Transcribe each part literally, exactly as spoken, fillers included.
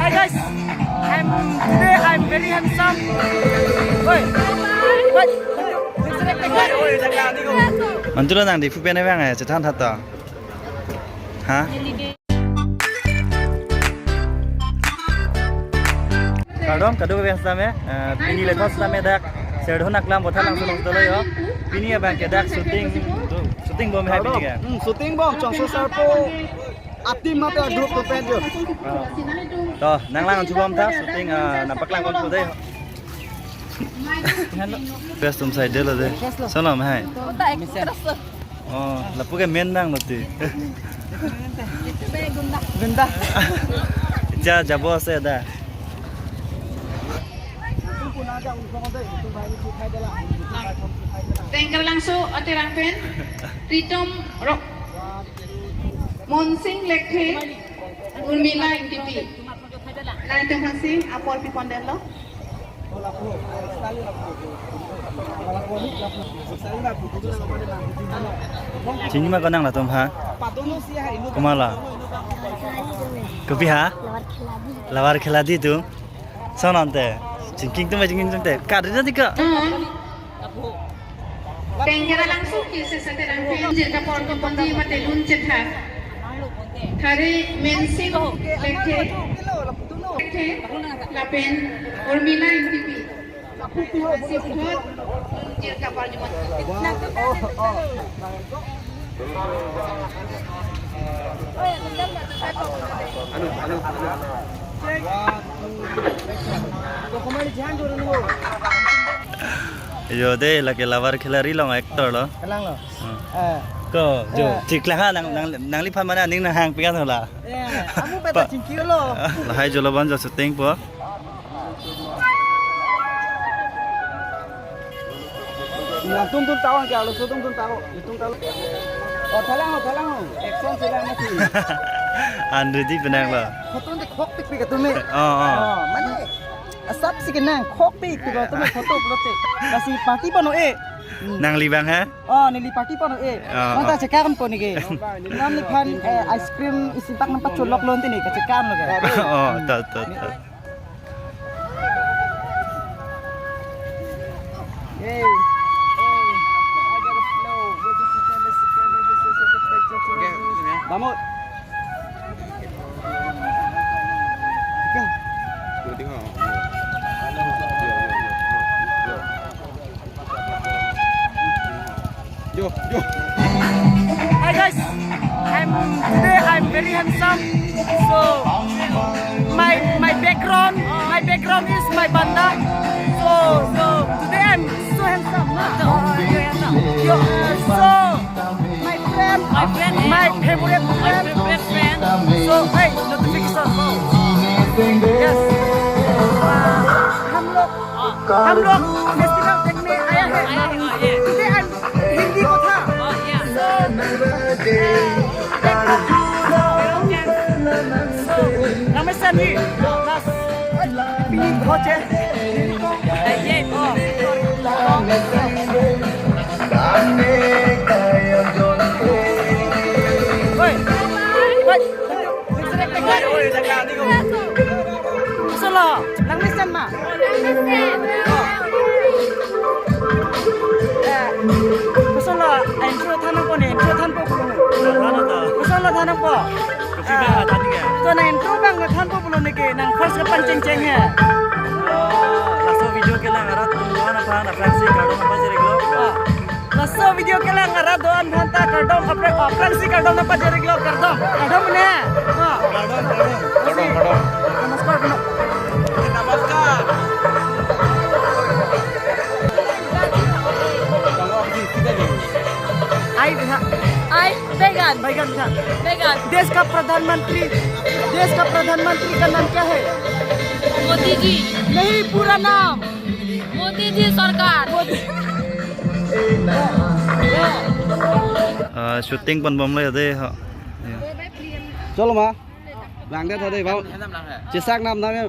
Hi guys, I'm today I'm very handsome. Oi, oi, mantu lo nang di pu pen abang eh, chethan tha to. Ha? Kardom, kado-kave setame, eh, pini le thos setame dak Serdihun Aklam Bothalang Sulong Solo yo. Pini abang ke dak shooting, shooting bom hai pini ke. Hmm, shooting bom, Chongso Sarpo. Ati mate group to pen jo. To, nang lang chubom tha, shooting, ah, nang paklang kon ko dei. Best tum side lo dei. Salam hai. Oh, lapu ke main nang lo ti. Gunda. Ja, jabo ase da. Tengker langso atirang pen. Pritom Rok. Monsing Lekthe, Urmila Ingtipi. Nangtum hasi apor pi pondetlo. Chinima ko nang latum ha? Kumala. Kopi ha? Lawar khiladi tu. Sonante. Chingking tu ma chingking tu te. Kadri na tika. Tengker langso ke sesate rangke jirka por ko pondi mate lun chetha. Thari Monsing Lekthe. Lekthe. Lapen Urmila Ingtipi. Hasi puthot lun jirka por jumat. Yo dei, lake Lawar Khiladi along actor lo. Kalang lo. Hmm. Eh. Ko, jo, eh, thik lang ha, nang, nang, nangliphan mane aning nanghang pikan hola. Eh, amu beta Pa- chingki lo. Lahai jolo ban jo shooting po. Nang tum tum tao ke alo so tum tum tao, tum tao. Oh, thalang ho, thalang ho. Action sila mati. Andre di penang lo. Photo de khokpikpik atum e. Oh, oh. Oh, mane asap si kenang khokpikpik atum e photo pulote. Lasi party pano e. Hmm. Nangli abang ha? Oh, neli party pano e. Oh, mata oh. Chekam po neke. Nangliphan, eh, ice cream isi bak nangpacholok lonte ne kachekam lo ke. Oh, to, to, to. Hey, hey, I got a flow. What is it? This is, this is the picture to me. Vamos. Go. Yo, yo. Hi guys, I'm today I'm very handsome. So my my background, my background is my banda. So so today I'm so handsome, na? Oh, you're handsome. Yo, so my friend, my friend, my favorite friend. So hey, notification. Yes. Uh, हम लोग हम लोग festival देखने आया है। Today I'm Hindi ko tha. So, so, Ramesh sir ni, nas, pini bhoche. Oi, oi. Kosonlo, langmesen ma? Eh, kosonlo, intro than nangpo ne, intro thanpo pulo ne. Kosonlo than nangpo? To nang intro abang thanpo pulo ne ke, nang first ke pangcheng cheng he. Laso video kelang arat atum aphan aphrangsi kardom nangpajir-iklo. Ah. Laso video kelang arat do-an aphanta kardom aphrang, aphrangsi kardom nangpajir-iklo, kardom. Kardom ne. Ha. Kardom, kardom. Kardom, kardom. Namaskar, kardom. Namaskar. Ai, ha. Ai, बैगन, बैगन था। बैगन। देश का प्रधानमंत्री, देश का प्रधानमंत्री का नाम क्या है? मोदी जी। नहीं, पूरा नाम। मोदी जी सरकार। Modi. Ah, shooting pon bomlo ya dei, ha. Ya. Cholo ma. Lang det tha dei, bang. Chesak nam nam ya.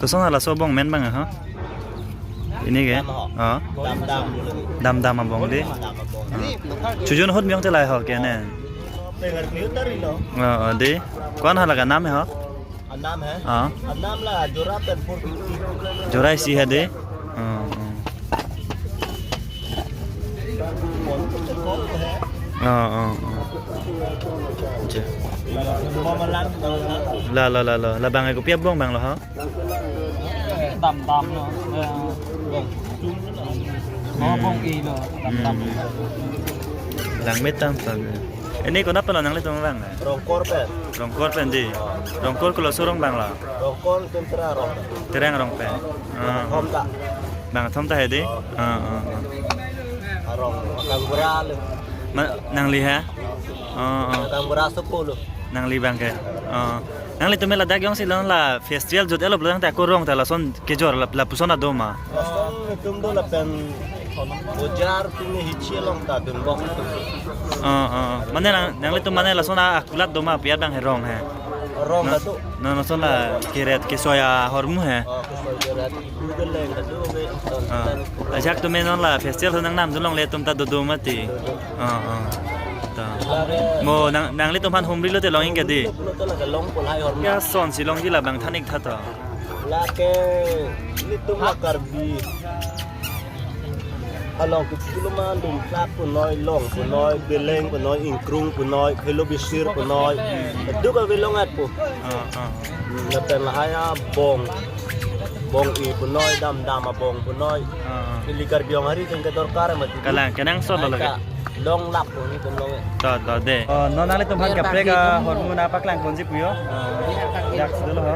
Koson hala laso abong amen abang ha? Ini ke? Dam ho. Oh. Dam dam. Dam dam abong dei. Dam abong. Chojun ahut me-ong te lahai ho ke ne? Pengar niu tari lo. Oh, oh, dei. Kon hala ka nam ho? Anam hai? Ah. Anam la jora pen four fifty. Jora isi hai dei. Ah, ah. Ah, ah, ah. Acha. Mama lang, mama lang. La, la, la, la. Labang ko pi abong abang lo ha? Dam dam lo. Eh, bong. Oh, bong-i lo. Dam dam. Hmm. Langmit dam dam. Ini konat pen lo nanglitum abang? Rongkor pen. Rongkor pen dei. Rongkor kolo so arong abang lo? Rongkor itum Terang arong pen. Terang arong pen. Ah. Thom ta. Bang thom ta hai dei. Ah, ah, ah. Arong Kangbura lo. Ma, nangli ha? Ah, ah. Kangbura sopo lo. Nangli abang ke. Ah. Nanglitum ladak jongsi lo la festival jut-et lo pulo tangte ako rong ta lason kejor la, lapuson atum ma? Lason itum do lapen bojar pini hichi along ta dunbom itum. Ah, ah. Mane nang, nanglitum mane lason a, akulat do ma pi abang he rong he? Rong na, ta do. Na, lason la keret kesoi ahormu he? Oh, kesoi keret ipu keleng ta do be. Ah. Ajak atum non la festival nangnam dun longle atum ta dodo mati. Ah, ah. Ta. Mo nang, nanglitum aphan humri lote long-ik ke dei? Lote lake longpo lahai ahormu. Kosonsi longji labang than-ik tha to. Lake ilitum la Karbi along ke pulo ma dum plak punoi, long punoi, beleng punoi, ingkrung punoi, phelo bisir punoi. Duk ave long-etpo. Ah, ah. Hmm, lapen lahai abong. Bong-i punoi, dam dam abong punoi. Ah, ah. Ili Karbi Anglong hari pen kedorkar mati. Kalang, kenangsot lo lake. Long lap ko ni tum long-e. To, to, dei. Oh, non nanglitum aphan kaprek ahormu nangpaklang ponji pu jo. Ah, dak sudah lo ho.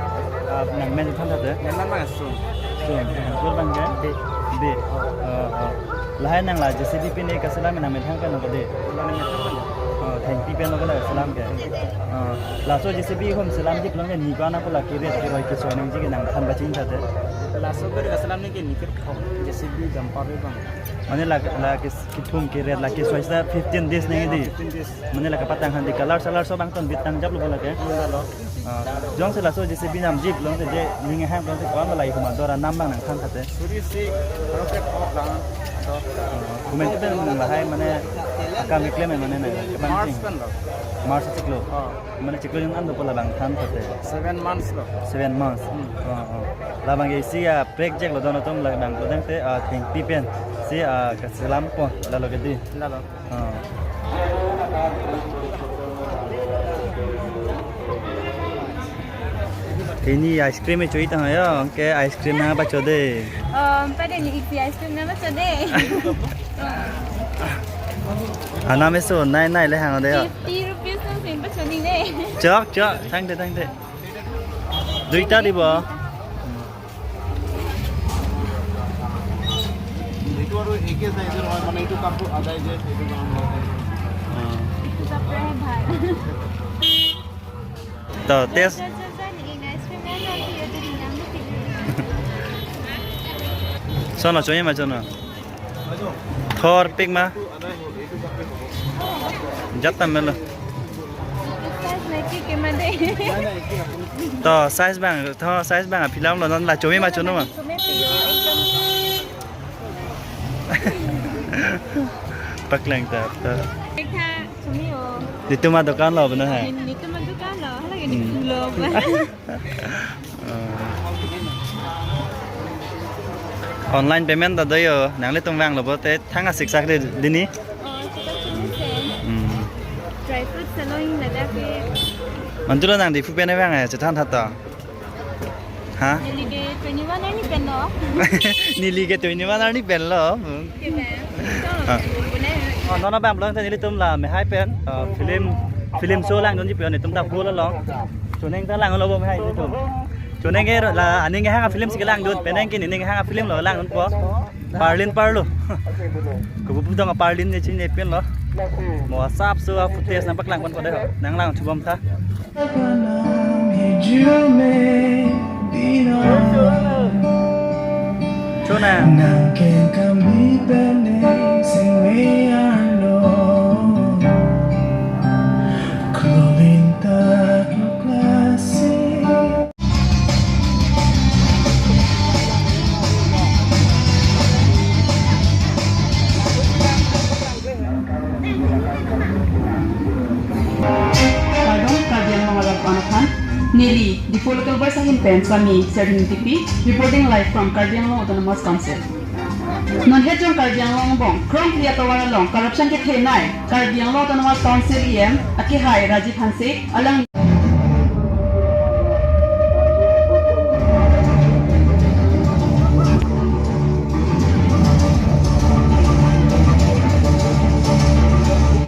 Ah, nangmen than tha dei. Nangmen abang Sung. Sung, Sung abang ke? Bey. Bey. Oh, oh. Lahai nang la J C B pine kaselam nangmethang pen lo ke dei. Nangmethang pen lo. Oh, thengpi pen lo ke la selam ke. Oh, laso J C B ahum selamji pulo ke ni ko-an ako la keret keroi kesoi nangji ke nangthan pachini tha dei. Laso ke kaselam ni ke ni kethom J C B dumper abang. Mane la, la ke kethom keret la kesoi seta fifteen days nangji dei. Fifteen days. Mane la kapatang aphan dei color salar so abang ton bit tangjap lo lake. Iya lo. Ah, jongsi laso J C B namji pulote je ning hang pulote ko-an la ihum ador anam abang nangthan tha dei. Suri si rocket off lang. So. Ah, komantu pen nang lahai mane akam keklem mane na. March pen lo. March chiklo. Oh. Mane chiklo jong an dopo labang than tha dei. Seven months lo. Seven months. Hmm. Oh, oh. Labang ke isi aprek jek lo don atum labang lo tangte, ah, thengpi pensi, ah, kaselam pon lalo ke dei. Lalo. Ah. Pini ice cream e chui tang ayo, ke ice cream nangpacho dei. Um, pade ni isi ice cream nangpacho dei. Anam eso nai nai le hang dei. Fifty rupees nangsi pacho ni dei. Chok, chok, thangte, thangte. Duita dibo. এইটো আৰু একে চাইজৰ হয়, মানে এইটো কাপোৰ আদায় যে সেইটো কাৰণে। অ। এইটো কাপোৰহে ভাল। To, test. Sono, choi ma sono. Thor pik ma. Jat tam melo. To, size abang, to, size abang, aphilam lo, non la chome ma chono ma. Paklang ta, ta. Netum adokan lo, bana hai. Netum adokan lo, hala ke. Hmm. Netum lo. Oh. Online payment ta do jo, nanglitum vanglo pulote thang asik sak dei dini. Oh, seta chini se. Hmm. Dry fruit salon ladak ke. Mantu lo nang Diphu pen vang eh, chethan tha to. Ha? Neli ke twenty-one arni pen lo. Neli ke twenty-one arni pen lo. Hmm. Ke ba? Ah. Bune. Oh, non abang pulote nelitum la mehai pen, ah, film Film show langdunji pen itum ta bol along. Choneng ta langlo bom hai itum. Choneng ke la aning hang film si langdun, penang ke nening hang film lo langdunpo. Parlin parlo. Kebu budang parlin ne chin ne pen lo. Mo asap so a footage nangpaklang ponpo dei. Nang lang chubom tha. Chonang. Nang ken kami pen sing we arlo. Klobin ta klasi. Kardom, Karbi Anglong arat aphan. Neli, Diphu Local Voice ahin pen Sami Serding Tipi, reporting live from Karbi Anglong Autonomous Council. Non het jong Karbi Anglong angbong krongphli atovar along corruption kethenei Karbi Anglong Autonomous Council E M akehai Rajiv Hanse alang